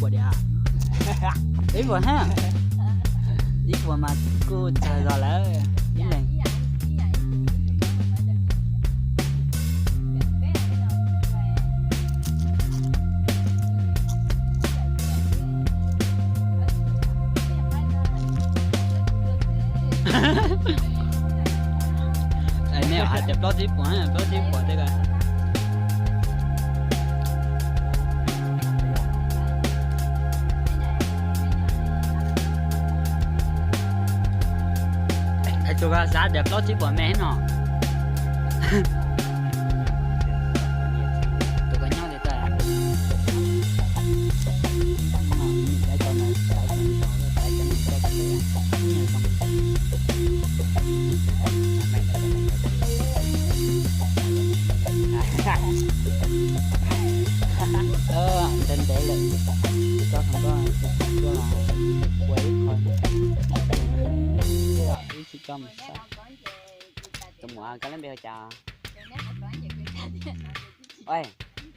Ib puas ha, ib puas mas kuj tsawg zog lawm. Ib leeg. Nej hais tias plaub tsib puas, plaub tsib puas tej ko. Hais tus ko xav tias plaub tsib puas me no. Tus ko nyob li tas. Ntev ntev lawm, tso thov koj tuaj los ua ib qho, ib tsis tso mus saib. Tus muam koj lub npe hu cas? Oj,